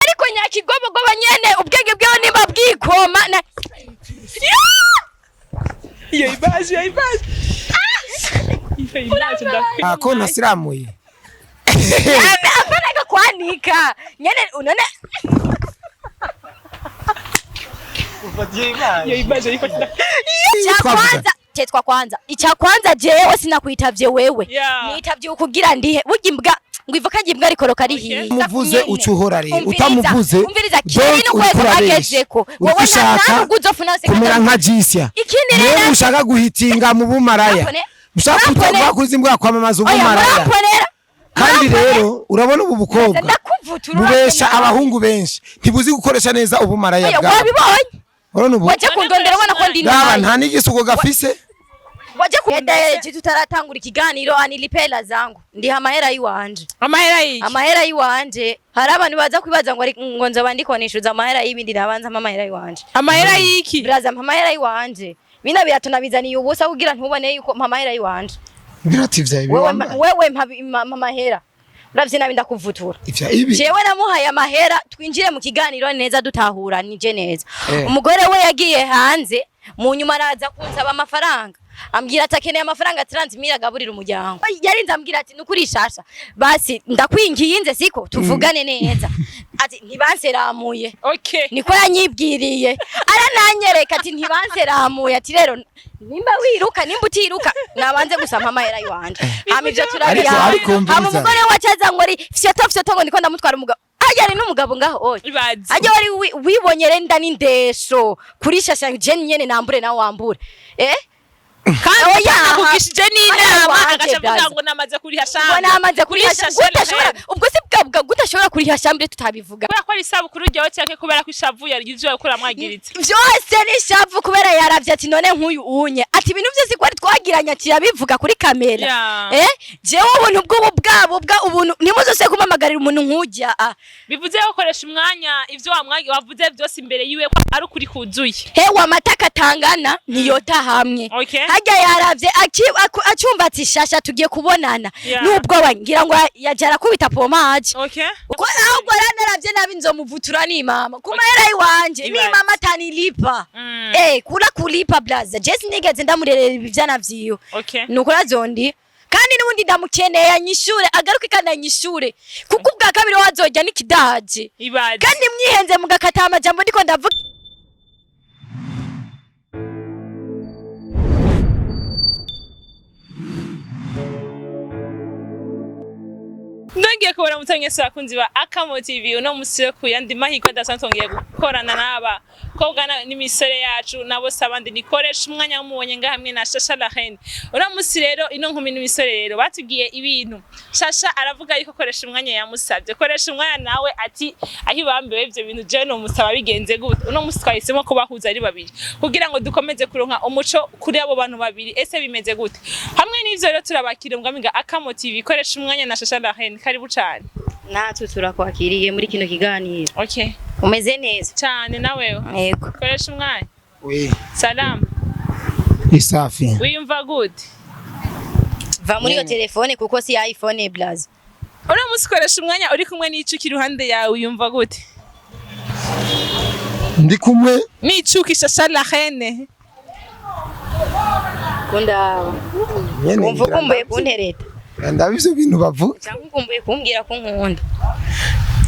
Ariko nyakigobogobo nyene ubwenge bwiwe nimba bwikoma na Iyo ibaje, iyo ibaje. Iyo ibaje ndakwiye. Ako ntasiramuye. Ame apana kwanika nyene unone. Iyo ibaje ariko Icya kwanza tetwa kwanza, icya kwanza jewe sinakwitavye wewe. Yeah. Nitavye ukugira ndihe burya imbwa ngo ivoka ry'imbwa rikoroka rihiye. Umuvuze ucuhora rero utamuvuze. Umviriza, donc kiri n'ukwezi uriko urabesha. agezeko Uriko wowe ushaka nta uzofuna wose. Kumera nka jisya. Ikindi rero Niwe ushaka guhitinga mu bumaraya. Ushaka Murampone. kuvuga kuzi imbwa kwamamaza Oya, ubumaraya. muramponera. Kandi rero urabona ubu bukobwa Ndakuvutura. bubesha abahungu benshi, ntibuzi gukoresha neza ubumaraya Oya, bwabo. wabibonye. Urabona ubu Waje kundondera ubona ko ndi raba nabi. nta n'igisuko gafise. Waje kundondera tutaratangura ikiganiro, anilipe hela zangu, ndiha amahera yiwanje. Amahera yiki? Amahera yiwanje. Hari abantu baza kwibaza ngo ngo nzoba ndiko nishuza amahera y'ibindi, nabanza mpa amahera yiwanje. Amahera yiki? Biraza mpa amahera yiwanje. Bina birato nabizaniye ubusa kugira ntubone yuko mpa amahera yiwanje. Birati vya ibi Wewe wambaye. wewe mpa mpa amahera, uravye nabi ndakuvutura. Ivya ibi. Jewe namuhaye amahera twinjire mu kiganiro neza dutahura nije neza. Umugore we yagiye hanze, mu nyuma araza kunsaba amafaranga, ambwira ati akeneye amafaranga 30 mille agaburira umuryango. Yarinze ambwira ati nukuri shasha basi ndakwinginze siko tuvugane neza, ati ntibanseramuye. Okay. Niko yanyibwiriye, arananyereka ati ntibanseramuye, ati rero nimba wiruka nimba utiruka nabanze gusa mpa amahera yiwanje, hama ivyo turabiha. Ariko umviriza. Hama umugore wacu aza ngo ari fyoto fyoto ngo niko ndamutwara umugabo, harya ari n'umugabo ngaho oya. Ibaze. Harya wari wibonye renda n'indesho kuri shasha je nyene nambure nawe wambure eh. Kandi Oya. akugishije n'inama Wanje, agaca avuga braza. ngo namaze kuriha Ngo shamba. namaze kuriha Shasha gutashobora, ubwo si bwa bwa gutashobora kuriha shambure tutabivuga. Kubera ko ari isabukuru ryawe cyangwa kubera ko ishavu yarigize ibyo yakora mwagiritse? Vyose ni shavu kubera yaravye ati none nk'uyu unye ati ibintu vyose kwari twagiranye ati yabivuga kuri kamera. Yeah. Jewe ubuntu bw'ubu bwabo bwa ubuntu nimuzose kumamagarira umuntu nk'ujya ah. Bivuze ko ukoresha umwanya ivyo wamwagi wavuze byose imbere yiwe ko ari ukuri kuzuye. Hewe amata katangana ntiyota hamwe. Okay. Harya yaravye acumva ati shasha tugiye kubonana. Yeah. Nubwo ngira ngo yaje arakubita pomaje. Okay. Ko ahubwo yaranaravye nabi nzomuvutura ni mama ku mahera yiwanje ni Ibaze. mama atanilipa. Kula kulipa blaza je sinigeze ndamurerera ivyana vyiwe. Okay. Nuko azondi kandi n'ubundi ndamukeneye anyishure agaruke kandi anyishure kuko ubwa kabiri wazojya n'ikidaje. Ibaze. Kandi mwihenze mugakata amajambo ndiko ndavuga. Ndongeye kubona mutanyese bakunzi ba Akamo TV, uno musi wo kuyandi mahirwe adasanzwe twongeye gukorana n'aba kobwa n'imisore yacu nabo sabandi nikoresha umwanya w'umubonye ngaha hamwe na Shasha la Reine. Uno musi rero ino nkumi n'imisore rero batubwiye ibintu. Shasha aravuga yuko koresha umwanya yamusabye. Koresha umwanya nawe ati aho ibambewe ivyo bintu jewe no musaba bigenze gute. Uno musi twahisemo kubahuza ari babiri kugira ngo dukomeze kuronka umuco kuri abo bantu babiri, ese bimeze gute. Hamwe n'ivyo rero turabakira ubwami bwa Akamo TV, koresha umwanya na Shasha la Reine, karibu cane. Natwe turakwakiriye muri kino kiganiro. Okay. Umeze neza? Cane nawewe. Yego. Koresha umwanya. We. Salam. Isafi. Wiyumva gute? Va muri iyo telefone kuko si iPhone blaza. Uno musi koresha umwanya uri kumwe n'icuki iruhande yawe, wiyumva gute? Ndi kumwe N'icuki Shasha la Reine. Kundaba. nyene. Wumva ukumbuye kuntereta? Ndaba ivyo bintu bavuga. Cyangwa ukumbuye kumbwira ko nkunda?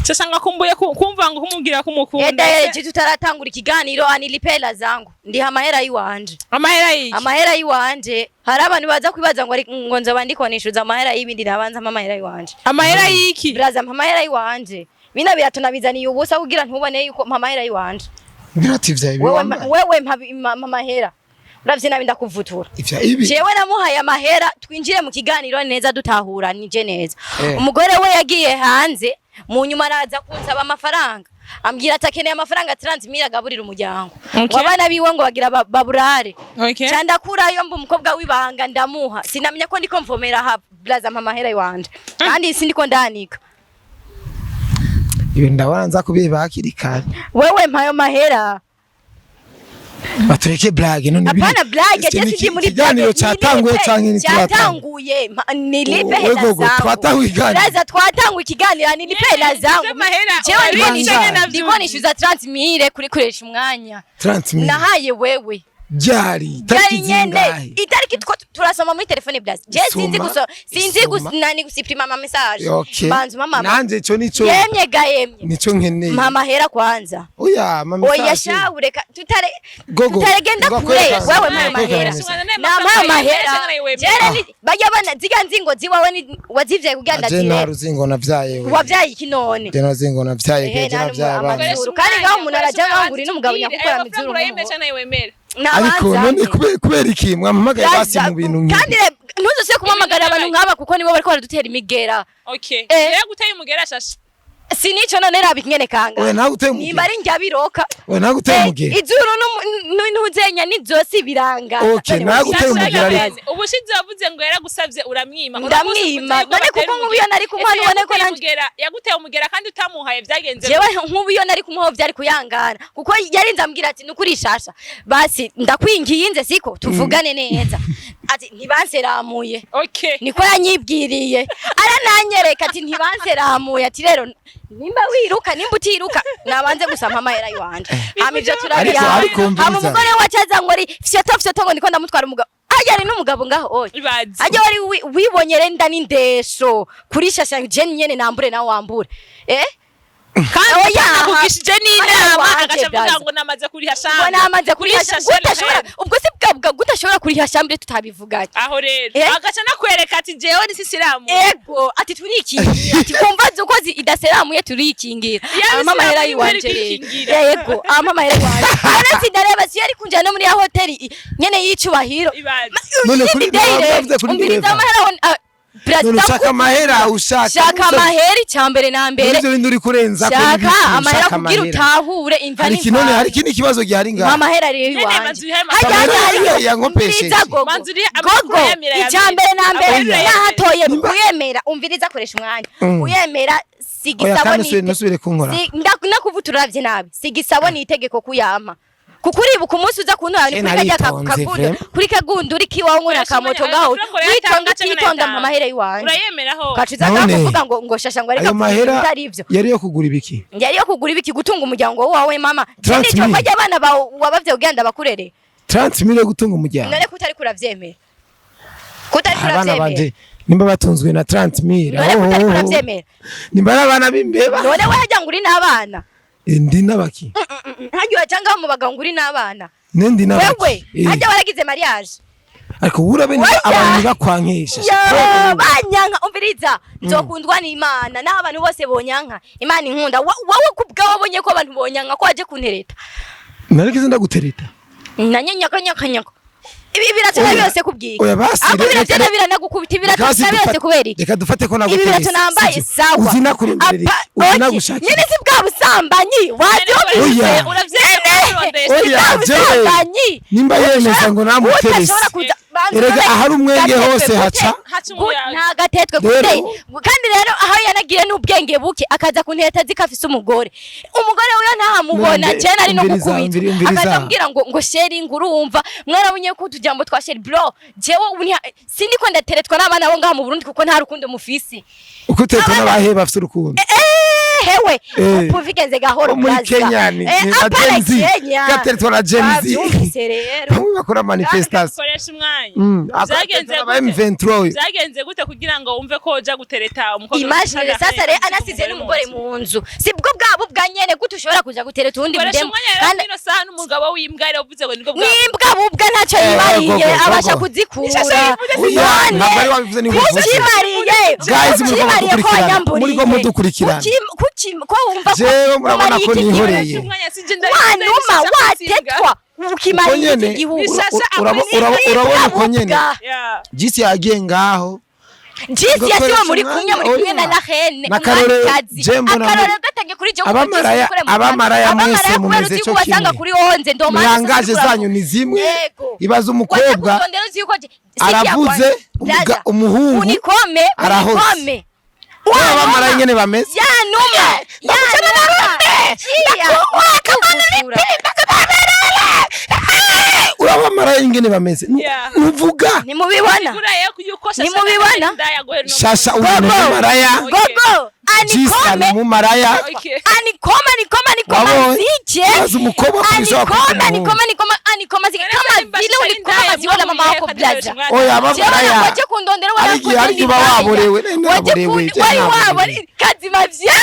Shasha ngo akumbuye kumva ngo kumubwira ko umukunda. Eda tutaratangura ikiganiro anilipe hela zangu, ndiha amahera yiwanje. Amahera yiki? Amahera yiwanje. Hari abantu baza kwibaza ngo ngo nzoba ndiko nishuza amahera y'ibindi, nabanza mpa amahera yiwanje. Amahera yiki? Biraza mpa amahera yiwanje. Bina birato nabizaniye ubusa kugira ntubone yuko mpa amahera yiwanje. Birati vya ibi Wewe wambaye. wewe mpa mpa amahera, uravye nabi ndakuvutura. Ivya ibi. Jewe namuhaye amahera twinjire mu kiganiro neza dutahura nije neza. Umugore we yagiye hanze, mu nyuma araza kunsaba amafaranga, ambwira ati akeneye amafaranga 30 mille agaburira umuryango. Okay. Ngo abana biwe ngo bagira baburare. Okay. Ca ndakurayo mba umukobwa w'ibanga ndamuha, sinamenya ko ndiko mvomera aha blaza mpa amahera iwanje kandi sindiko ndanika. Ibi ndabona nza kubiba hakiri kare. Wewe mpayo mahera. Batureke blague none. Hapana blague, je sindi muri Ikiganiro cyatanguye canke ntituratanguye? Cyatanguye. Nilipe Wewe hela gogo, zangu. twatanguye ikiganiro. Braza, twatanguye ikiganiro, nilipe hela zangu. Amahera Jewe urabizi canke ndiko nishyuza 30 mille kuri koresha umwanya 30 mille? Nahaye wewe. Ryari? Byari Tariki nyene zingahe? Itariki two turasoma muri telefone, Blaze. Je sinzi Soma, guso sinzi soma. Nani gusupprima ama message. Okay. Banzu mama. Nanje ico nico Yemye ga yemye. nico nkeneye. Mama hera kwanza. Oya, mama. Oya shawu, reka tutare Gogo, tutaregenda ngo kure. akwereka- Wewe mama akwereka mahera. message. Na mama mahera. Jere ni bajya bana ziga nzingo ziwawe ni wazivye kugenda Je nta zire. ruzingo navyaye we. Wavyaye iki none? Je nta ruzingo navyaye Ehe, ke je nta navyaye abana. amazuru. Kandi ngaho umuntu araja ngaho ngo uri n'umugabo nyakukora amizuru. Urayemera canke wemera? Ariko none kubera iki mwampamagaye basi mu bintu Kandi nk'ibi? ntuzose kumamagara abantu nk'aba kuko nibo bariko baradutera imigera. Okay. Eh. Rero guteye umugera shasha. Sinico none raba ingene kanga. Oya, nawe uteye Nimba umugera. ari njyabiroka. Oya, nawe uteye umugera. Izuru n'intuzenya n'izosi biranga. Okay, nawe uteye umugera ariko. Ubushize wavuze ngo yaragusavye uramwima. Ndamwima. None kuko nk'ubu iyo nari kumuha nubone ko nanje Yaguteye umugera kandi utamuhaye, vyagenze? Jewe nk'ubu iyo nari kumuha vyari kuyangana kuko yarinze ambwira ati nukuri shasha basi ndakwingiye siko tuvugane neza, ati ntibanseramuye. Okay. Niko yanyibwiriye, arananyereka ati ntibanseramuye, ati rero nimba wiruka nimba utiruka nabanze gusa mpa amahera yiwanje, hama ivyo turabiyaha. Ariko umviriza. Hama umugore wacu aza ngo ari fyoto fyoto ngo niko ndamutwara umugabo, harya ari n'umugabo ngaho oya. Ibaze. Harya wari wibonye renda n'indesho kuri shasha je nyene nambure nawe wambure eh. Kandi Oya. akugishije n'inama Wanje, agaca avuga Blaza. ngo namaze kuriha Ngo shamba. namaze kuriha Kuriha gutashobora shamba. ubwo si bwa bwa gutashobora kuriha shambure tutabivuganye. Aho rero Eh? agaca nakwereka ati jewe ni sisilamu. Ego, ati turikingira, ati kumva zuko idaseramuye turikingira. Yaba Ama amahera iseramuye yiwanje ntari rero. kwikingira. Yego, ama amahera yiwanje none sindareba siyo ari kunjana no muri ya hoteli nyene y'icubahiro. Ibaze. None kuri- bavuze kuri umviriza dereva. amahera None ushaka amahera ushaka. Shaka amahera icambere na mbere. Ivyo bindi uri kurenza ko Shaka n'ibiki, amahera ushaka kugira amahera. utahure imva Hari iki none hari ikindi kibazo gihari ngaha? Mama hera rero Nyene iwanje. banzu urihe Hajya amahera? hajya Amahera yankopesheje. Umviriza gogo. Banzu urihe amakuru Gogo, yemera ya icambere na mbere Amakuru yemera. nahatoye Nimba- kuyemera umviriza akoresha umwanya uyemera Oya sigisabo kandi ni ntusubire kunkora. Nakuvuga uravye nabi sigisabo ni itegeko kuyampa kuko uribuka umunsi uza kuntora ni Je kuri kajya naritonze, kagundo vraiment. kuri kagundo uri kiwawe ngo nakamoto ngaho witonda utitonda mpa amahera yiwanje Urayemeraho? ukacuza None, kuvuga ngo shasha ngo reka Ayo mahera bitari ivyo. yari yo kugura ibiki? Yari yo kugura ibiki? Gutunga umuryango wawe mama. 30 Nico mille. bajya abana bawe wabavye ugenda bakurere. 30 mille yo gutunga umuryango. None kutari kuravyemera, kutari Abana kuravyemera? banje nimba batunzwe na 30 mille. None kutari kuravyemera? Nimba ari abana b'imbeba. None we hajya ngo uri n'abana? Ndi n'abaki? Hajya cyangwa mu bagabo ngo uri n'abana? Ne ndi n'abaki? Wewe Eh. hajya waragize mariage? Ariko urabe niba Oya. abantu bakwankesha. Yo banyanka, umviriza, nzokundwa n'Imana naho abantu bose bonyanka, Imana inkunda. Wowe kubwawe wabonye ko abantu bonyanka ko waje kuntereta? Narigeze ndagutereta? Nanye nyaka nyaka nyaka ibi birato Oya. byose kubwika. Oya, basi, Ahubwo reka- birato biranagukubita, ibirato Reka basi byose kubera iki? Reka dufate ko Ibi naguterese. birato nambaye Sivyo? sawa. Uzi nakuronderera iki? Uzi Oki, nagushakira nyene si bwa busambanyi wabyumvise? Oya. Uravyemera? Oya, Si bwa jewe. busambanyi. Nimba yemeza ngo namuterese. Utashobora kuza banza Erega urabe- ahari umwenge gatetwe hose gute? haca. Haca umuyaga. Nta gatetwe Rero- gute? Kandi rero aho yanagiye n'ubwenge buke akaza kunteta zikafise umugore, umugore wiyo ntahamubona. None, Je nari no umviriza, gukubita umviriza. akaza ambwira ngo chéri, ngo urumva mwarabonye ko utujambo twa chéri bro. Jewe ubu sindiko ndateretwa n'abana bo ngaha mu Burundi kuko nta rukundo mufise. Uko uteretwa Abana- n'abahe bafite urukundo? Hewe Eh. upuvigenze gahoro Bo muri Braza. Kenya ni Eh, ni ba apana Gen Z. Kenya. Gateretwa na Gen Z. Wavyumvise rero. Bamwe bakora manifestation. Koresha umwanya. Vyagenze Aba gute? M23. Vyagenze gute kugira ngo wumve ko uja gutereta umukobwa? Imagine sasa rero anasize n'umugore mu nzu, sibwo bwabo bwa nyene gute ushobora kuja gutereta uwundi Koresha mudemu? umwanya rero. Kandi Kino saha n'umugabo w'imbwa rero uvuze ngo nibwo bwabo. N'imbwa bubwa ntacyo Eh, yibariye gogo, gogo. abasha kuzikura. Oya, ntabwo ari wabivuze, ni ubivuze. Kukimariye Guys, muriko kukimariye ko mudukurikirana. wanyamburiye. Muriko mudukurikirana. Ko wumva ko Jewe murabona ko umariye iki gihugu? nihoreye. Umwanya sinje Wanuma watetwa Uko ukimariye nyene iki gihugu? Bishasha urabona uko nyene Yeah. Jisi yagiye ngaho. Jisi yasiwe muri Gukoresha kumwe muri kumwe na umwanya, Lahene Na Karorero, umwamikazi. je mbona Akarorero gatangiye kuri je. Abamaraya mwese mumeze co kimwe. Kuri onze ndo maana Mwangaje zanyu ni zimwe. Yego. Ibaza umukobwa aravuze, umuhungu unikome arahoze. unikome. Urabona abamaraya nyene bameze. Ya numa ya numa. n'ingene bameze. Yeah. Nuvuga Nimubibona. Kuraye yuko Shasha Nimubibona? ndaya guhera uno Shasha munsi. uyu ni Gogo. umumaraya. Okay. Gogo Jisa ni anikome umumaraya. Okay. anikoma anikoma anikoma Wabonye? zije Maze umukobwa akubise wakubita anikoma umuhungu. anikoma anikoma anikoma zike kama vile ulikoma maziwa na mama wako blaza. Oya, Jewe abamaraya. waje kundondera Hari igihe hari igihe uba waborewe, nari waje naborewe, kundi je wari naborewe. wabore kazima vya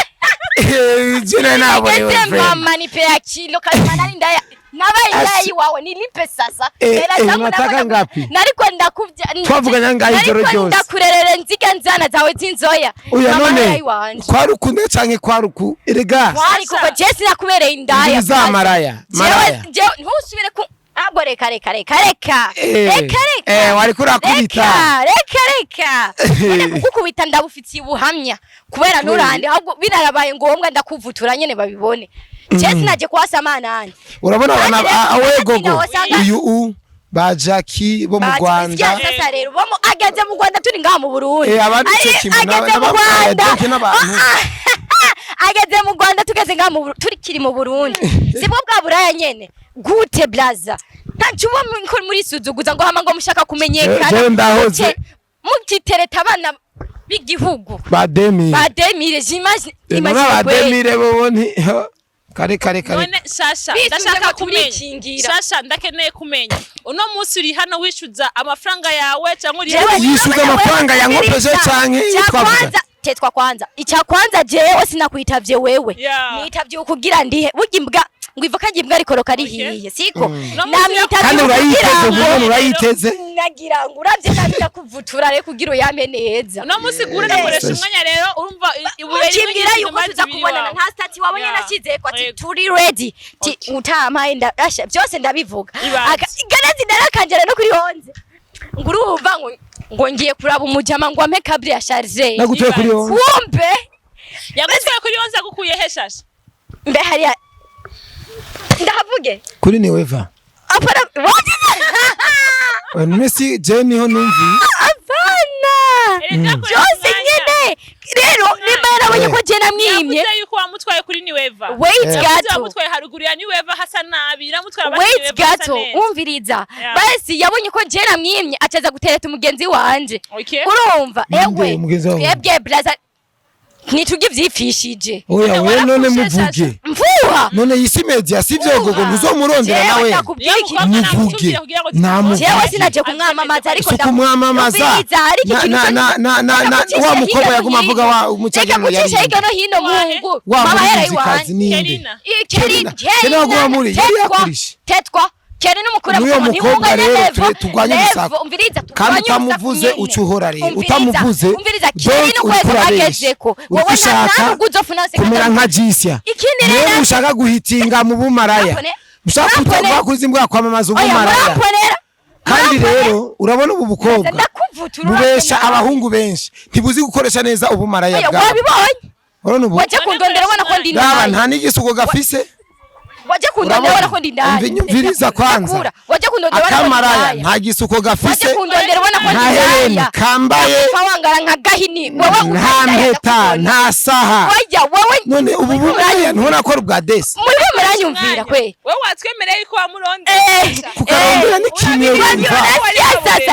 Eh, je nari naborewe, Nigeze friend. mama nipe ya kilo kazima nari ndaya nabaye ndaya Asi- iwawe nilipe sasa. Eh, Hela eh, zangu unataka ngapi? Nariko ndakuvya Twavuganye angahe ijoro nariko ryose? ndakurerera nziga nzana zawe z'inzoya. Oya Mama none yari iwanje. kwari ukunda canke kwari uku erega Kwari kuko je sinakubereye indaya. Izi za maraya, maraya. Jewe jewe ntusubire ku ahubwo reka reka reka reka Eh, reka reka eh, wariko urakubita. reka reka reka none kugukubita ndabufitiye ubuhamya kubera nturande ahubwo birarabaye ngombwa ndakuvutura nyene babibone je sinaje kuhasama nanje Urabona Kandi abana rero awe kandi gogo nawe wasanga- uyu u ba Jackie bo mu Rwanda. Sasa rero bo ageze mu Rwanda turi ngaha mu Burundi. Eh, abandi ico Ari- kimwe ageze mu Rwanda. Jackie n'abantu. Ageze mu Rwanda tugeze ngaha mu Buru- turikiri mu Burundi sibwo bwa buraya nyene gute blaza ntaco uba muri suzuguza ngo hama ngo mushaka kumenyekana. Jewe ndahoze. Mukitereta abana b'igihugu Ba Demire. ba Demire j'imagine Eh, none imagine ba kweli. Demire bobo nti kare kare kare. None Shasha Bisunze ndashaka ngo kumenya. turikingira. Shasha ndakeneye kumenya uno munsi uri hano wishyuza amafaranga yawe cyangwa uri Jewe hano Yishuza amafaranga ya nkopeje canke Icya twavuga? kwanza tetwa kwanza icya kwanza jewe sinakwitavye wewe Yeah. nitavye ukugira ndihe burya imbwa ngo ivoka ry'imbwa rikoroka rihiye siko Uno munsi namwitavye Kandi urayiteze kugira ngo ubu urayiteze. nagira ngo uravye nabi ndakuvutura rero kugira uyame neza. Uno munsi gure nakoresha umwanya rero urumva ibuye rimwe Ukimbwira yuko tuza kubonana nta stati wabonye Yeah. nashyizeko ati Yego. turi ready ti Okay. utampaye ndasha byose ndabivuga. Ibanze. Ganazi narakanjera no kuri onze ngo urumva ngo ngo ngiye kuraba umujama ngo ampe câble ya chargeur. Nagutuye kuri Ibanze. yo. Kumbe Yagutwaye kuri yonze agukuye he Shasha? Mbe hariya ndahavuge Kuri ni weva. apana wagize. None si je niho numvi. Apana Erega koresha byose umwanya. nyene rero nimba yarabonye ko je namwimye. Yavuze yuko wamutwaye kuri Niweva. Wait Eh. gato. Wamutwaye haruguru ya Niweva hasa nabi namutwara basi Wait Niweva hasa gato neza. umviriza. Yeah. Basi yabonye ko je namwimye acaza gutereta umugenzi wanje. Okay. Urumva Ninde ewe umugenzi wawe? twebwe blaza ntitujye ivyifishije. Oya we none muvuge. Mvuha. None yisi media sivyo gogo ntuzomurondera Jewe nawe. ndakubwira Niyo iki mukobwa Muvuge. namutumvira kugira ngo Namuvuge. jewe sinaje kumwamamaza ariko Si kumwamamaza. Umviriza, ariko Na- ikintu na- cyo- na- na- na- Reka na- kucisha wa mukobwa hirya no yaguma avuga hino. wa umucagano Reka kucisha yari hirya no hino Wahe? mungu Wa mama hera muririmbyikazi iwanje ninde? Kerina. Kerina Kerina waguma muri, yari yakurishe. Tetwa Keri n'umukuru N'uyo mukobwa rero turwanye urusaku. Umviriza Kandi turwanye urusaku utamuvuze nyene. uca uhora rero. Umviriza, Utamuvuze, umviriza donc Keri n'ukwezi uriko urabesha. agezeko Uriko wowe nta ushaka nubwo uzofuna kumera nka Jisya. Ikindi rero Niwe mushaka guhitinga mu bumaraya. Murampone. Mushaka Murampone. kuvuga kuri izi mbwa kwamamaza oya ubumaraya. muramponera. Kandi rero urabona ubu bukobwa Ndakuvutura bubesha abahungu benshi ntibuzi gukoresha neza ubumaraya oya bwabo. wabibonye Urabona ubu waje kundondera ubona ko ndi Raba indaya nta n'igisuko gafise. Waje kundondera ubona ko ndi indaya. Umviriza kwanza. Ndakura. Waje kundondera ubona ko ndi Akamaraya indaya. nta gisuko Waje gafise. kundondera ubona ko ndi Nta hereni indaya. kambaye. Ndagupfa wangara nka gahini wowe Nta utari indaya mpeta ndakubona. nta saha. Oya wowe None ubu bumaraya ntubona ko ari ubwa desi. muri bo muranyumvira kwe. Wewe watwemereye yuko wamurondera. Kukarondera ni kimwe wumva.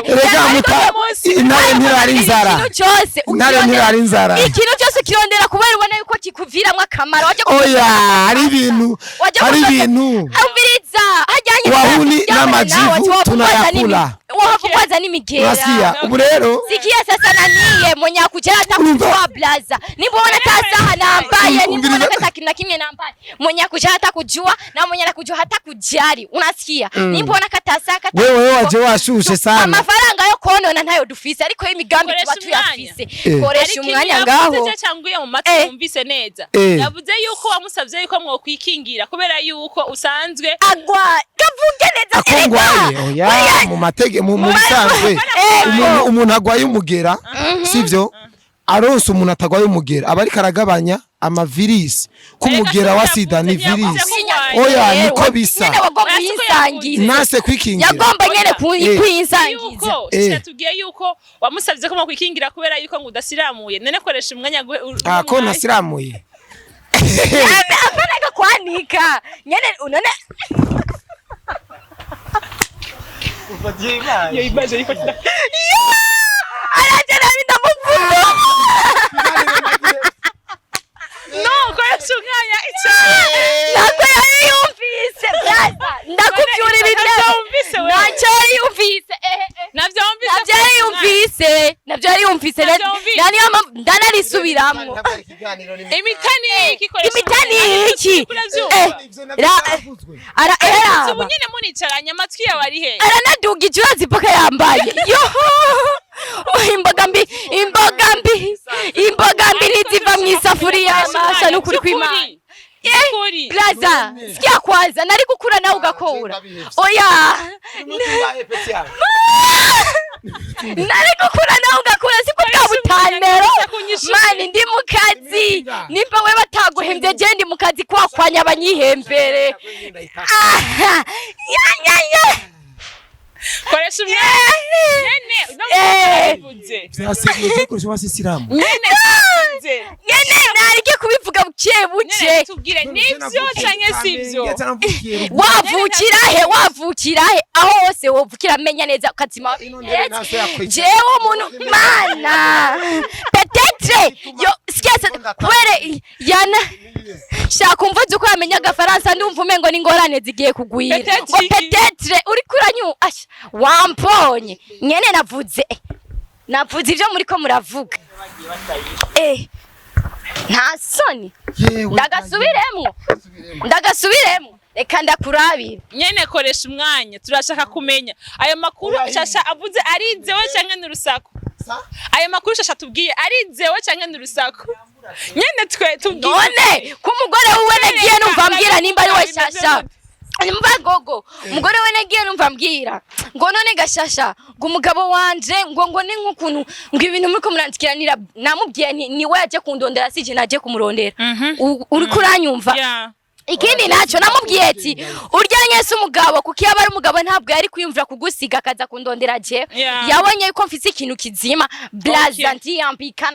Erega muta intare ntirara inzara. Ikintu cyose Intare ukirondera- ntirara inzara. Ikintu cyose ukirondera kubera ubona yuko kikuviramwo akamaro waje Oya hari ibintu Waje hari kundondera- ibintu Umviriza hajyanye Wahuni n'amajivu tunayakula. Wahava n'imigera. Urasiya ubu rero Sikia sasa naniye mwenye akujera hata Urumva? kujua blaza. Nimbona hata saha nambaye, nimbona Umviriza. hata kintu na kimwe nambaye. Mwenye akujera hata kujua na mwenye anakujua hata kujali. Unasikia? Nimbona kata saha kata. Wewe wewe waje washushe sana. Amafaranga yo konona ntayo dufise ariko imigambi Koresha tuba tuyafise. Eh. Koresha umwanya ngaho. Cyanguye mu matwi Eh. wumvise neza. Eh. Yavuze yuko wamusavye yuko mwokwikingira kubera yuko usanzwe Agwa kavuge neza akongwaye oya mu matege mu bisanzwe Eh. umuntu agwaye umugera sivyo aronse umuntu atagwaye umugera aba ariko aragabanya amavirisi k'umugera wa sida ni virisi. Oya, niko bisa. Nyene wagomba Oya, siko uyinsangiza. Nase kwikingira. Yagomba nyene Eh. kuyinsangiza. Yuko Eh. tubwiye yuko wamusavye ko mwokwikingira kubera yuko ngo udasiramuye none koresha umwanya Ah, ko nasiramuye. Apana kwanika. Nyene unone Iyo image ariko Araje nabi, ndamuvuga. No, koresha umwanya icyayi. Ntabwo yari yumvise, brother, ndakubyura ibi. Ntabyo wumvise wewe. Ntacyo yari yumvise, eh. Nabyo wumvise. Nabyo yari yumvise, nabyo yari yumvise. Nabyo wumvise. Na niyo mpamvu ndanarisubiramwo. Imitani iki? Koresha Imitani umwanya. iki? Urabyumva? Ara Ubu eraba nyine municaranye, amatwi yawe ari he? Aranaduga ikibazo ipoka yambaye yo. Imboga mbi, imboga mbi, imboga mbi ntiziva mu isafuriya. Masha, n'ukuri kw'Imana. Ukuri. Blaza, sikia kwanza, nari gukura nawe ugakura. Oya, nari gukura nawe ugakura, siko bwa butanero. Mani, ndi mu kazi. Nimba we bataguhembye, je ndi mu kazi kwakwanya abanyihembere. Aha, ya ya ya. Koresha umwanya nyene no bivuze. Vyasiguye koresha wasisilamu. Nyene bivuze. Nyene narige kubivuga buke buke. Nyene tubwire, nivyo canke sivyo? Wavukira he? Wavukira he? Aho hose wovukira, menya neza ukazima. Ino ntebe naso yakwicara. Jewe umuntu mana peut-être yo sikia kubera yana shaka umvuze uko yamenya agafaransa, ndumva umengo n'ingorane zigiye kugwira. Peut-être Ngo iki? peut-être uriko uranyu asha wamponye nyene. Navuze navuze ivyo muriko muravuga, nta soni. Yewe. Ndagasubiremwo, ndagasubiremwo, reka ndakurabira. Nyene koresha umwanya, turashaka kumenya ayo makuru Shasha avuze arizewe canke ni urusaku. Ayo makuru Shasha tubwiye arizewe canke ni urusaku? Nyene twe tubwiye. None ko umugore wiwe nagiye numva ambwira, nimba ari we Shasha, mva gogo, umugore we nagiye numva ambwira ngo none gashasha, ngo umugabo wanje ngo ni nk'ukuntu ngo ibintu muriko murandikiranira. Namubwiye nti niwe yaje kundondera, sije naje kumurondera. Uriko uranyumva? Yeah. Ikindi nacyo namubwiye ati urya nyese umugabo, kuko iyo aba ari umugabo ntabwo yari kwiyumvira kugusiga akaza kundondera je. Yabonye yuko mfise ikintu kizima, blaza. Ndiyambika,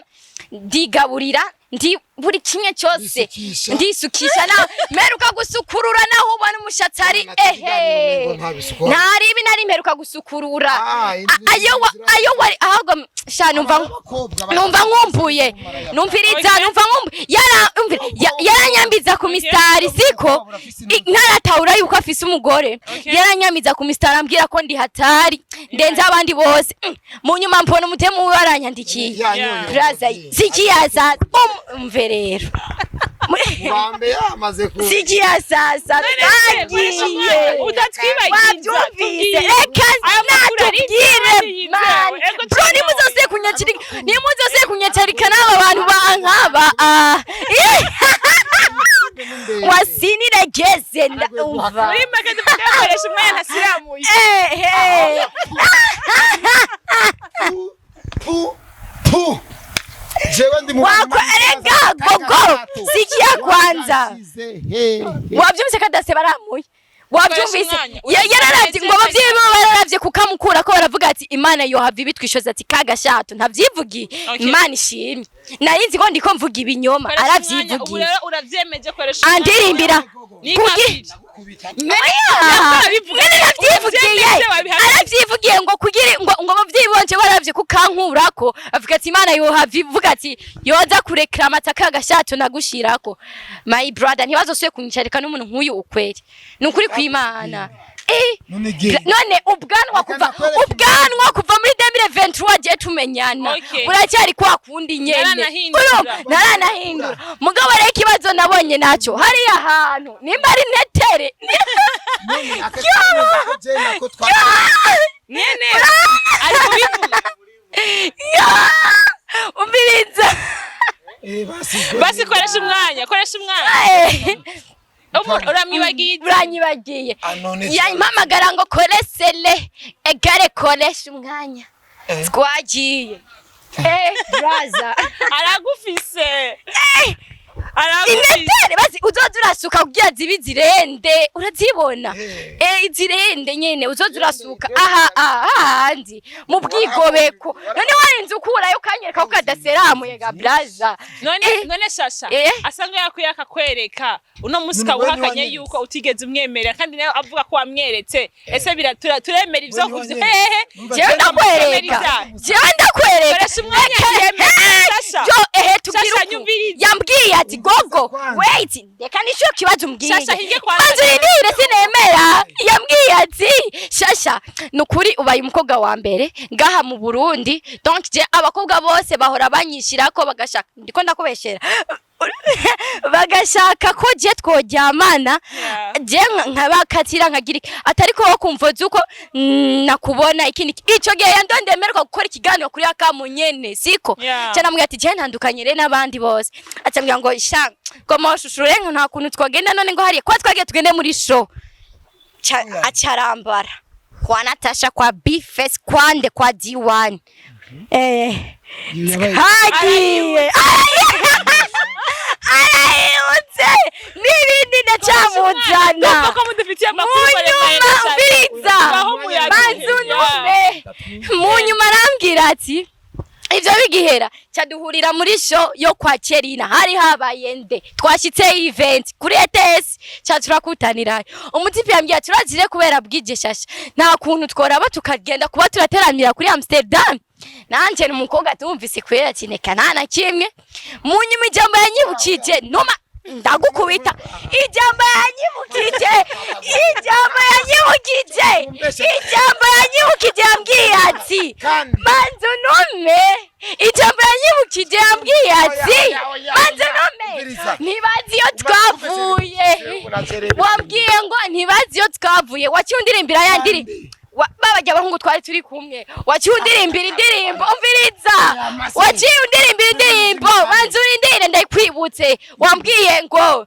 ndigaburira, ndi buri kimwe cyose. Ndisukisha. Ndisukisha, nawe mperuka gusukurura, naho ubona umushatsi ari ehe. Ntaribi nari mperuka gusukurura. Ah, Ayo ayo wari ahubwo sha numva numva nkumbuye, numviriza. Numva nkumbuye, yaranyambiza ku misitari, siko ntaratahura yuko afise umugore. Yaranyamiza ku misitari, ambwira ko ndi hatari ndenze abandi bose. Mu nyuma mbona umutemu wiwe aranyandikiye. Braza, sikiya sasa, umve rero. Bambe yamaze ku Sikiya sasa, twagiye. Udatwibagiza. Wabyumvise, reka Aya makuru ari natubwire. yizewe. Man. Ego. Bro, nimuzose kunyakirika, nimuzose kunyacarika n'aba bantu bankaba, ah. Wasiniregeze, ndumva. Muri make dufite koresha umwanya ntasiramuye. Eh, eh. Pu pu, jewe ndi mu Wako erega gogo, sikia kwanza. Wabyumvise ko adase baramuye? Wabyumvise? Umwanya. Yararavye ngo abavyeyi biwe bararavye kukamukura ko baravuga ati Imana yohava ibitwishoza, ati kagashato ntavyivugiye. Imana ishimye, nari nzi ko ndiko mvuga ibinyoma. Koresha umwanya, ubu Aravyivugiye. rero uravyemeje, koresha umwanya. Andirimbira Ni kugi kabiri. Oya! Arabivuga. Nyene navyivugiye. Uravyemeje, wabihaye. Aravyivugiye ngo kugira ngo abavyeyi banje baravye kukankurako, avuga ati Imana yohava ivuga ati yoza kurekera amata kagashato nagushirako. My brother, ntibazosubire kunyicarika n'umuntu nk'uyu, ukweri ni ukuri kw'Imana, eh. None ge None ubwanwa kuva Reka ndakwereke. ubwanwa kuva muri 2023 je tumenyana, buracyari kwa kundi nyene. Naranahindura. Urumva, naranahindura. Mugabo rero ikibazo nabonye naco hariya hantu nimba ari netere. None akakemeza ko je nako twa Nyene ari kubivuga. Umviriza. Eh, basi. Basi koresha umwanya, koresha umwanya. Ubu uramwibagiye. Uranyibagiye. Ah, none Yampamagara ngo koresele egare koresha umwanya. Eh. Twagiye, eh, braza. Aragufise. Arakubise. Inetere basi uzoza urasuka kugira zibe izirende, urazibona? Eh, izirende nyene uzoza urasuka aha aha handi mu bwigobeko. None warinze ukurayo ukanyereka ko kadaseramuye ga braza. None Eh. none Shasha, Eh. asanga yakwiye akakwereka uno musi, None wewe ukawuhakanye ntiwanyeretse. yuko utigeze umwemerera, kandi nawe avuga ko wamweretse. Ese turemera ivyo Wewe kuvyo ntiwanyeretse. hehe? Numva Jewe ndakwereka, jewe ndakwereka. Koresha umwanya, yemera, Shasha. Jo, ehe, tubwire Shasha, uku. nyumviriza. Yambwiye ati gogo Kwanza. wait, reka nishyure kibazo umbwiye. Shasha, hinge kwanza. Banza urindire, sinemera. Yambwiye ati Shasha, nukuri ubaye umukobwa wa mbere ngaha mu Burundi, donc je abakobwa bose bahora banyishirako bagashaka, ndiko ndakubeshera, bagashaka ko je tworyamana. Je nkabakatira nkagira iki, atari ko kumva zuko nakubona ikindi. Ico gihe yandondemerwa gukora ikiganiro kuri akamu nyene, siko? Yeah. Ca namubwira ati je ntandukanye rero n'abandi bose. Acambwira ngo sha ngo moshushure ngo nta kuntu twogenda, none ngo hariya kwa twagiye tugende muri show. Acarambara kwa Natasha, kwa Bface, kwande kwa D1, eh. Yabaye- Hagiye arahindutse n'ibindi ndacamuzana. Ndumva ko mudufitiye amakuru maremare Munyuma cyane. ubiriza. Baho muyaga. Banza unume. Munyuma arambwira ati ivyo bigihera caduhurira muri show yo kwa Cherina, hari habaye nde, twashitse event kuri ETS, ca turakutanirayo. Umutipe yambwiye ati urazire kubera bwije Shasha, nta kuntu tworaba tukagenda kuba turateramira kuri Amsterdam. Nanje ni umukobwa tumvise kwera ati neka nta na kimwe. Munyuma ijambo yanyibukije, numa ndagukubita, ijambo yanyibukije, ijambo yanyibukije, ijambo yanyibukije, yambwiye ati Kandi. banza unume. Ijambo yanyibukije, yambwiye ati Oya, oya, oya, banza oya. unume. Umviriza. Ntibazi iyo twavuye. Wambwiye ngo ntibazi iyo twavuye, waciye undirimbira ya ndirimbo babajya abahungu twari turi kumwe, waciye undirimbira indirimbo, umviriza, waciye undirimbira indirimbo, banza urindire ndayikwibutse. Wambwiye ngo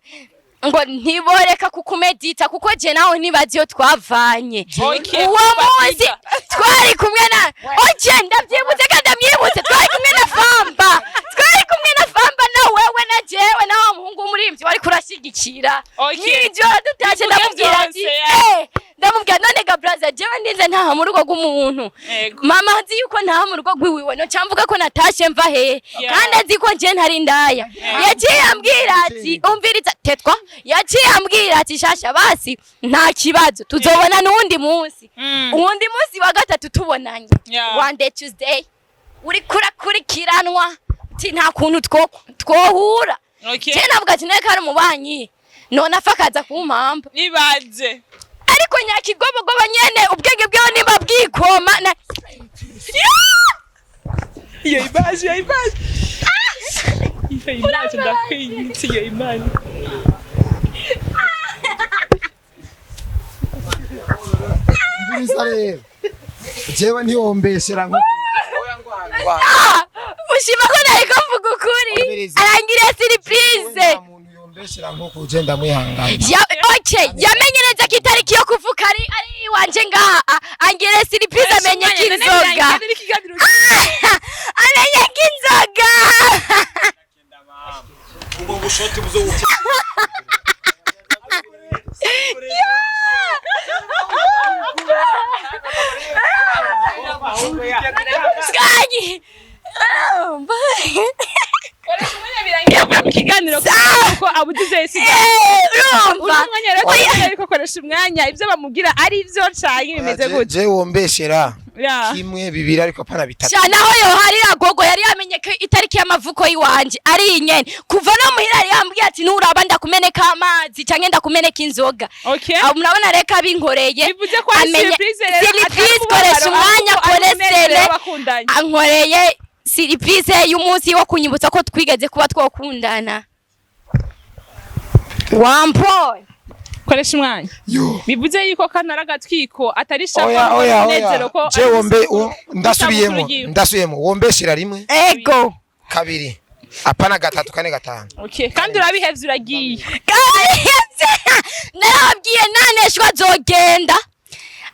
ntiboreka kukumedita kuko je nawe ntibazi iyo twavanye. Okay, Uwo munsi batiga. twari kumwe na oje, ndabyibutse kandi ndamwibutse, twari kumwe na Famba, twari kumwe na Famba na wewe na jewe na wa muhungu w'umuririmbyi wari kurashyigikira. Mw'ijoro dutashe Bivuge ndamubwira ati vyose, ya. eh, ndamubwira none ga braza, jewe ndinze ntaha mu rugo rw'umuntu. Mama azi yuko ntaha mu rugo rw'iwiwe, no camvuga ko natashe mva hehe? Kandi azi ko nje ntari ndaya. Yaciye ambwira ati umviriza tetwa, yaciye ambwira ati Shasha, basi nta kibazo, tuzobona n'uwundi munsi. Uwundi munsi wa gatatu tubonanye, one day Tuesday, uri kurakurikiranwa ati nta kuntu twohura. Je navuga ati nawe ari umubanyi, none afa akaza kumpamba. Nibaze. Ariko nyakigobogobo nyene ubwenge bwiwe nimba bwikoma na Iyo image, iyo image, iyo image, ndakwiyitse iyo image. Umviriza rero, jewe ntiwombeshera nko Ah! Ushima ko nariko mvuga ukuri. Umviriza. Arangiriye surprise. Nta muntu yombeshera nko kuje ndamwihangana. Ya, okay, yamenye neza ko itariki yo kuvuka ari iwanje ngaha. Angire surprise, amenye ko inzoga. Amenye ko inzoga. Ubwo bushoti buzowuca. Twanyi. Ikiganiro kuko abugize Eh, uno urumva. mwanya rero Oya. tuvuga ariko koresha umwanya, ibyo bamubwira ari byo canke bimeze gute? Je wombeshera Ya. kimwe, bibiri, ariko apana bitatu. Sha naho yoharira gogo, yari yamenye ko itariki y'amavuko yiwanje ari inyene kuva no muhira, yari yambwiye ati nuraba ndakumeneka amazi canke ndakumeneka inzoga. Okay. Aho murabona reka binkoreye. Bivuze ko ari surprise rero, atari surprise, umubabaro, koresha umwanya, ahubwo ari umunezero koresere w'abakundanye. ankoreye surprise y'umunsi wo kunyibutsa ko twigeze kuba twokundana wampoye. Koresha umwanya. Yo. Bivuze yuko kano ari agatwiko, atari shaka Oya, oya, oya. umunezero ko Je ari wombe ndasubiyemo, isabukuru yiwe. ndasubiyemo, wombeshera rimwe, Ego. kabiri, apana gatatu, kane, gatanu. Okay, kandi urabihevye, uragiye. Karahevye, narababwiye naneshwa azogenda,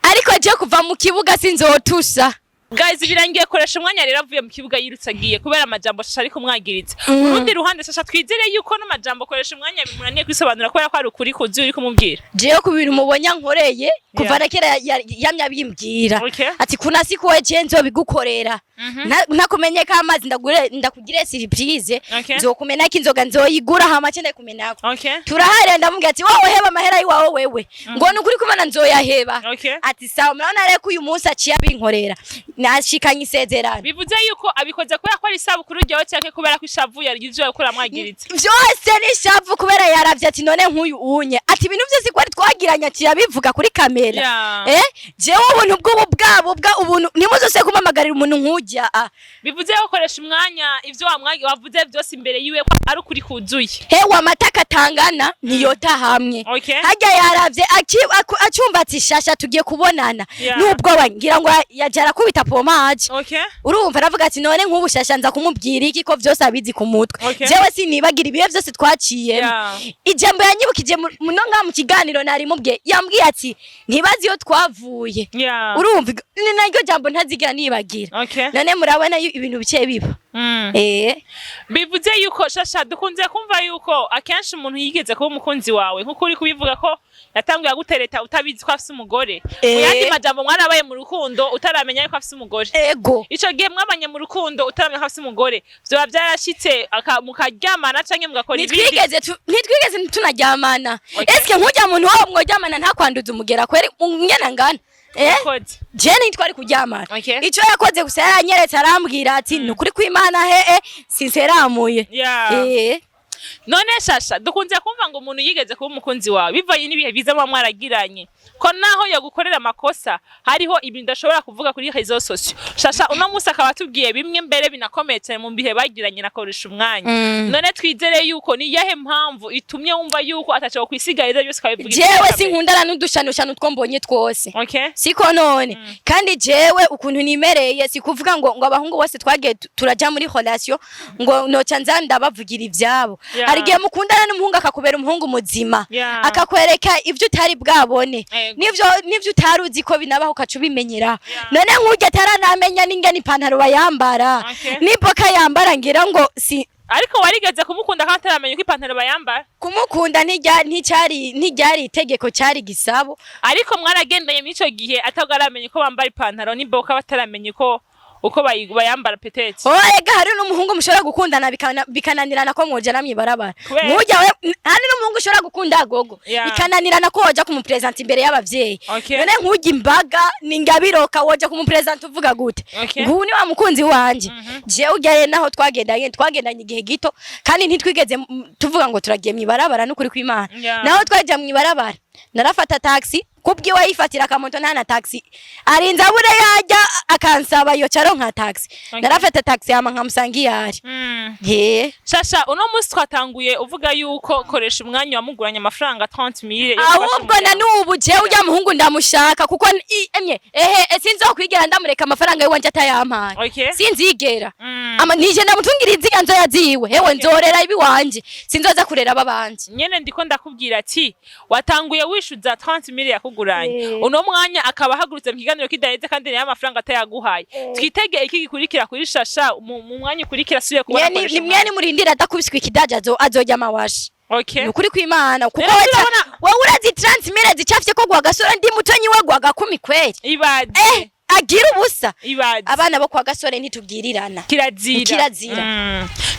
ariko je kuva mu kibuga sinzotusha. Guys, birangiye koresha umwanya rero avuye mu kibuga yirutse agiye kubera amajambo Shasha ariko umwagiriza. Urundi ruhande, Shasha, twizere yuko n'amajambo koresha umwanya bimunaniye kwisobanura kubera ko ari ukuri kuzi uri kumubwira. Jewe ku bintu mubonye nkoreye kuva na kera yamye abimbwira ati kuna siku we je nzobigukorera. Ntakumenye ko amazi ndagure ndakugire surprise, nzokumenako inzoga, nzoyigura hama ce ndakumenako. Turahare, ndamubwira ati wowe heba amahera yiwawe wewe, ngo ni ukuri kumana nzoyaheba. Ati sawa. Murabona rero ko uyu munsi aciye abinkorera, nashikanye isezerano. Bivuze yuko abikoze kubera ko ari isabukuru ryawe canke kubera ko ishavu yarigize ko uramwagiriza? Vyose ni ishavu, kubera yaravye ati none nk'uyu unye ati ibintu vyose kwari twagiranye ati yabivuga kuri kamera. Jewe ubuntu bw'ubu bwabo bwa ubuntu ntimuzose kumamagarira umuntu nk'ujya ah. Bivuze ko koresha umwanya ivyo wamwagi wavuze byose imbere yiwe ko ari ukuri kuzuye. Hewe, amata katangana ntiyota hamwe. Harya yaravye acumva ati Shasha tugiye kubonana, nubwo ngira ngo yaja arakubita pomaje. Urumva aravuga ati none nk'ubu Shasha nza kumubwira iki ko vyose abizi ku mutwe? Jewe sinibagira ibihe vyose twaciyemo. Ijambo yanyibukije muno ngaha mu kiganiro nari mubwiye, yambwiye ati ntibazi iyo twavuye. Urumva ni naryo jambo ntazigira nibagira. None murabona ibintu bice biba. Bivuze yuko, Shasha, dukunze kumva yuko akenshi umuntu yigeze kuba umukunzi wawe, nkuko uri kubivuga ko yatanguye agutereta utabizi ko afise umugore, mu yandi majambo mwarabaye mu rukundo utaramenya yuko afise umugore. Ego. Ico gihe mwabanye mu rukundo utaramenya ko afise umugore, vyoba vyarashitse mukaryamana canke mugakora ibindi? Ntitwigeze tunaryamana. Eske nk'ujya muntu wawe mworyamana ntakwanduza umugera kweri ngena ngana? Yakoze. Je ntitwari kuryamana. Ico yakoze gusa yaranyeretse, arambwira ati ni ukuri kw'Imana hehe sinseramuye. None Shasha, dukunze kumva ngo umuntu yigeze kuba umukunzi wawe, bivanye n'ibihe biza muba mwaragiranye, ko naho yagukorera amakosa hariho ibintu udashobora kuvuga kuri réseaux sociaux. Shasha uno munsi akaba atubwiye bimwe mbere binakomeye cyane mu bihe bagiranye na koresha umwanya. None twizere yuko ni iyahe mpamvu itumye wumva yuko ataco kwisigarira byose ukabivuga imbere Jewe ya kamera? sinkundana n'udushanushanu two mbonye twose. Siko none kandi jewe ukuntu nimereye, sikuvuga ngo abahungu bose twagiye turaja muri relation ngo noca nza ndabavugira ivyabo. Hari igihe mukundana n'umuhungu akakubera umuhungu muzima, akakwereka ivyo utari bwabone, nivyo utari uzi ko binabaho, ukaca ubimenyera. None nk'urya ataranamenya n'ingene ipantaro bayambara n'imboka yambara, ngira ngo si Ariko warigeze kumukunda kandi ataramenya uko ipantaro bayambara? Kumukunda nticyari ntiryari itegeko, cyari gisabo. Ariko mwaragendanye muri ico gihe atabwo aramenya uko bambara ipantaro n'imboka, bataramenya uko bayambara peut-être. Oh, ega hari n'umuhungu mushobora gukundana bikananirana ko mwojana mw'ibarabara. Kubera? Nk'urya we, hari n'umuhungu ushobora gukunda gogo, bikananirana ko woja kumupresenta imbere y'abavyeyi. None nk'urya imbaga ni ngabiroka, woja kumupresenta uvuga gute? Ngubu ni wa mukunzi wanje. Jewe urya rero naho twagendanye igihe gito kandi ntitwigeze tuvuga ngo turagiye mw'ibarabara, n'ukuri kw'Imana. Naho twaja mw'ibarabara, narafata taxi kubwiwe, yifatira akamoto, nta na taxi arinze abure yajya akansaba yo caro nka taxi. Narafata taxi hama nkamusanga iyo ari. He. Shasha, uno munsi twatanguye uvuga yuko koresha umwanya wamuguranye amafaranga 30 mille yo gufasha Ahubwo na umuryango. nubu jewe urya muhungu ndamushaka, kuko emye ehe sinzokwigera ndamureka amafaranga yiwanje atayampaye. Sinzigera. Ama nije ndamutungira inziga nzoya ziwe, hewe nzorera ibiwanje, sinzoza kurera ababanje. Nyene ndiko ndakubwira ati watanguye wishuza 30 mille yakuguranye, uno mwanya akaba ahagurutse mu kiganiro kidaheze kandi nayo amafaranga atayaguhaye. Twitege iki gikurikira kuri Shasha mu mwanya ukurikira asubiye kubona Mwene koresha ni mwene murindira adakubiswe ikidaja azorya amawashi. Ni ukuri kw'Imana, kuko Rero turabona- wowe urazi 30 mille zicafye ko gwa gasore ndi mutonyi we gwa gakumi kweri? Ibaze. Agira ubusa. Ibaze. Abana bo kwa gasore ntitubwirirana. Kirazira. Kirazira.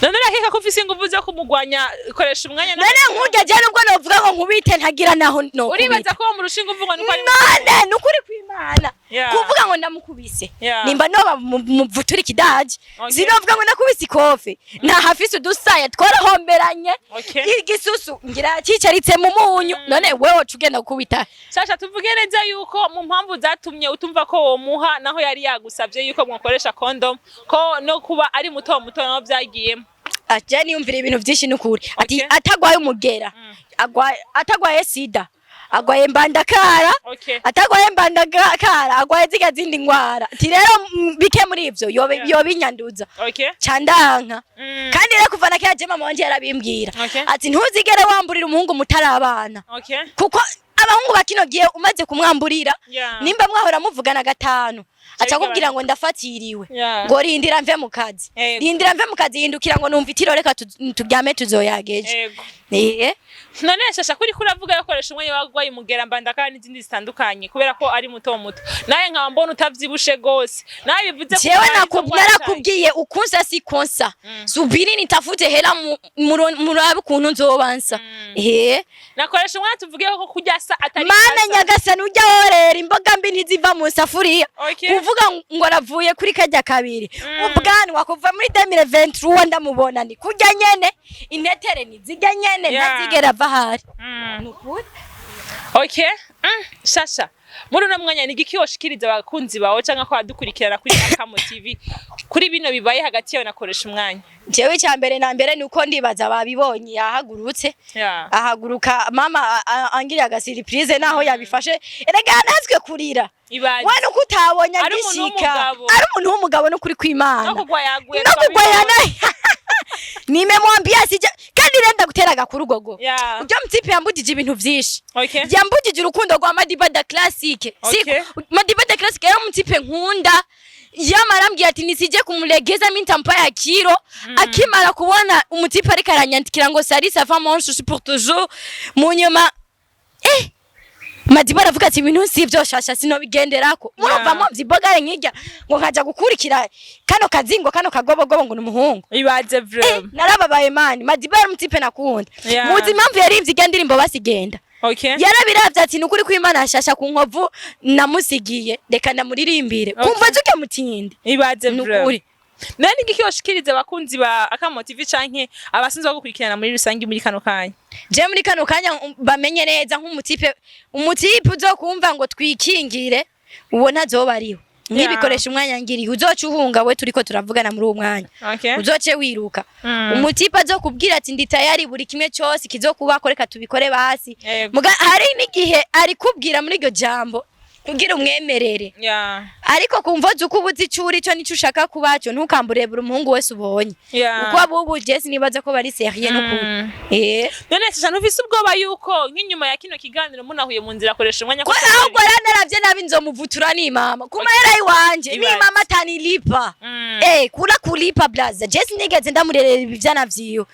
None urakeka ko ufise inguvu zo kumugwanya koresha umwanya None nkurya je nubwo novuga ngo nkubite, ntagira naho no Uribaza ko murusha inguvu ngo nuko ari None ni ukuri kw'Imana, kuvuga ngo ndamukubise, nimba noba muvutura ikidaje, sinovuga ngo ndakubise ikofe, ntahafise udusaya twarahomberanye. Igisusu ngira cicaritse mu munyu, none wewe woca ugenda gukubita? Shasha, tuvuge neza yuko mu mpamvu zatumye utumva ko womuha naho yari yagusavye yuko mwakoresha condom, ko no kuba ari muto muto naho vyagiyemo? Aje niyumvira ibintu vyinshi n'ukuri ati atagwaye umugera, atagwaye sida, agwaye mbandakara, atagwaye mbandakara, agwaye ziga zindi ngwara, ati rero bike muri ivyo yobe yobinyanduza candanka. Kandi rero kuva na kera je mama wanje yarabimbwira ati ntuzigere wamburira umuhungu mutarabana, kuko abahungu ba kino gihe umaze kumwamburira, nimba mwahora muvugana gatanu Aca akubwira ngo ndafatiriwe, ngo rindira mve mu kazi. Rindira mve mu kazi, hindukira ngo numva itiro, reka turyame, tuzoyageje. Eh. None Shasha, kuri kuravuga yakoresha umwanya wagwaye umugera mbandaka n'izindi zitandukanye, kubera ko ari muto muto, nawe nkaba mbona utavyibushe gose, nawe bivuze ko Jewe urwaye izo ngwara cane. Narakubwiye, ukunsa si konsa, subiri nitafute hela murabe ukuntu nzobansa eh. Nakoresha umwanya, tuvuge ko kurya sa atari Mana asa. nyagasani, ujya worera imboga mbi ntiziva mu safuriya. Kuvuga ngo aravuye kuri kajya kabiri, ubwanwa kuva muri 2023 ndamubona ni kurya nyene, intetere ni zijya nyene, ntazigera ava ahari. Nukuri. Okay. Shasha, muri uno mwanya ni igiki woshikiriza abakunzi bawe cyangwa ko badukurikirana kuri Akamo TV kuri bino bibaye hagati yawe nakoresha umwanya? Jewe icya mbere na mbere ni uko ndibaza babibonye yahagurutse, ahaguruka mama angiriye agasurprise, naho yabifashe erega natwe kurira. Ibaze. We nuko utabonye Ari umuntu agishika. w'umugabo. Ari umuntu w'umugabo n'ukuri kw'Imana. No kugwa yaguye. No kugwa. Twabibonye. Yana nimemwambia sija kandi renda gutera agakuru gogo. Ujya mutipe yambugije ibintu vyinshi. Yambugije urukundo rwa Madiba da Classic. Siko Madiba da Classic yari umutipe nkunda, yamara ambwira ati nisije kumulegeza mi ntampa ya kiro. Akimara kubona umutipe ariko aranyandikira ngo salut, ça va mon chouchou pour toujours, mu nyuma Madiba aravuga ati ibintu si ibyo Shasha, sinobigenderako. Murumva muvye nkirya ngo nkaja gukurikira kano kazingo, kano kagobogobo ngo ni umuhungu. Ibaze vraiment. Narababaye mani. Madiba yari umutipe nakunda. Muzi impamvu yarivye irya ndirimbo basigenda? Yarabiravye ati nukuri kw'Imana, Shasha ku nkovu namusigiye, reka ndamuririmbire. Kumva zuke mutinde. Ibaze vraiment. Nukuri. None ni igiki woshikiriza abakunzi ba Akamo TV canke abasinzwe bagukurikirana muri rusange muri kano kanya? Je muri kano kanya bamenye neza nk'umutipe, umutipe uzokumva ngo twikingire, uwo ntazoba ariho. Nk'ibikoresha umwanya ngiriye, uzoca uhunga we turiko turavugana muri uwo mwanya. Uzoce wiruka. Umutipe azokubwira ati ndi tayari buri kimwe cyose kizokubako, reka tubikore basi. Muga hari n'igihe arikubwira muri iryo jambo kugira umwemerere. Ariko kumva uko ubuzi ico uri cyo nico ushaka kubaco, ntukambure buri umuhungu wese ubonye. Uko abubu je sinibaza ko bari sérieux n'ukuri. None Shasha, ntufise ubwoba yuko nk'inyuma ya kino kiganiro munahuye mu nzira akoresha umwanya ko ahubwo ranaravye nabi nzomuvutura ni mama ku mahera iwanje ni Ibaze. mama atanilipa. Kula kulipa blaza, je sinigeze ndamurerera ivyana vyiwe.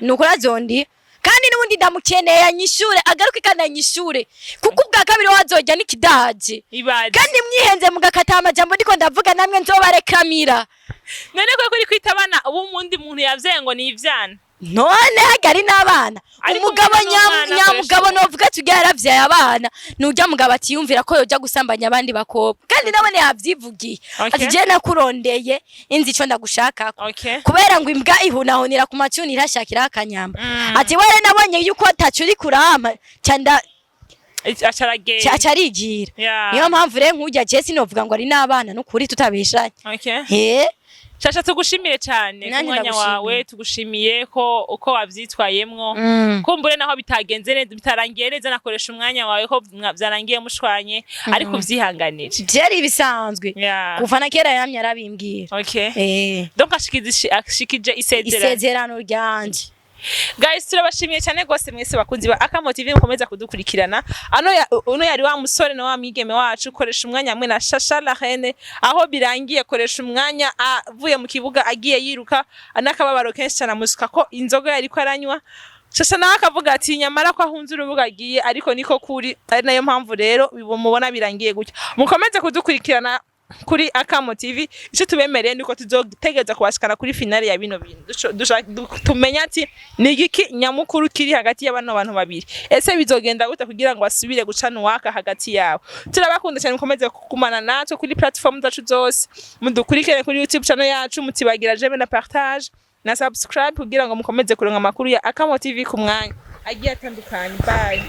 Nukuri azondi kandi n'ubundi ndamukeneye anyishure, agaruke kandi anyishure, kuko ubwa kabiri wazojya n'ikidaje. Ibaze. Kandi mwihenze mugakata amajambo ndiko ndavuga, namwe nzobarekamira. None ko kuri kwita abana ubu umundi muntu yavyaye ngo ni ivyana? None hagari n'abana. Ariko umugabo umwana n'umwana nyamugabo akoresha. Novuga ati ujya yaravyaye abana, nujya mugabo atiyumvira ko yoja gusambanya abandi bakobwa, kandi nabone yavyivugiye. Ati je nakurondeye inzi ico ndagushakako. Kubera ngo imbwa ihunahunira ku macuni irashakira akanyama. Ati were nabonye yuko ataco uri kurampa canda. Acaragenda. Aca arigira. Niyo mpamvu rero nk'urya je sinovuga ngo ari n'abana, n'ukuri tutabeshanye. He. Shasha, tugushimire cyane ku Nanjye mwanya ndagushimiye. wawe, tugushimiye ko uko wavyitwayemwo. Kumbure naho bitagenze neza, bitarangiye neza nakoresha umwanya wawe, ko vyarangiye mushwanye, ariko uvyihanganire. Vyari ibisanzwe. Kuva na kera yamye arabimbwira. Donc ashikije isezerano. Isezerano ryanje. Guys, turabashimiye cyane rwose mwese bakunzi ba Akamo TV mukomeza kudukurikirana. Ano ya, uno yari wa musore na wa mwigeme wacu koresha umwanya hamwe na Shasha la Reine, aho birangiye koresha umwanya avuye mu kibuga agiye yiruka n'akababaro kenshi cyane, amusuka ko inzoga yariko aranywa. Shasha nawe akavuga ati nyamara ko ahunze urubuga agiye, ariko niko kuri, ari nayo mpamvu rero mubona birangiye gutya. Mukomeze kudukurikirana kuri Akamo TV. Icyo tubemereye nuko tuzotegeza kubashikana kuri finale ya bino bintu. Tumenye ati ni igiki nyamukuru kiri hagati y'abano bantu babiri, ese bizogenda gute kugira ngo basubire gucana uwaka hagati yabo? Turabakunda cyane, mukomeze kugumana natwe kuri platform zacu zose, mudukurikire kuri YouTube channel yacu, mutibagira j'aime na partage na subscribe kugira ngo mukomeze kuronka amakuru ya Akamo TV ku mwanya agiye atandukanye. Bye.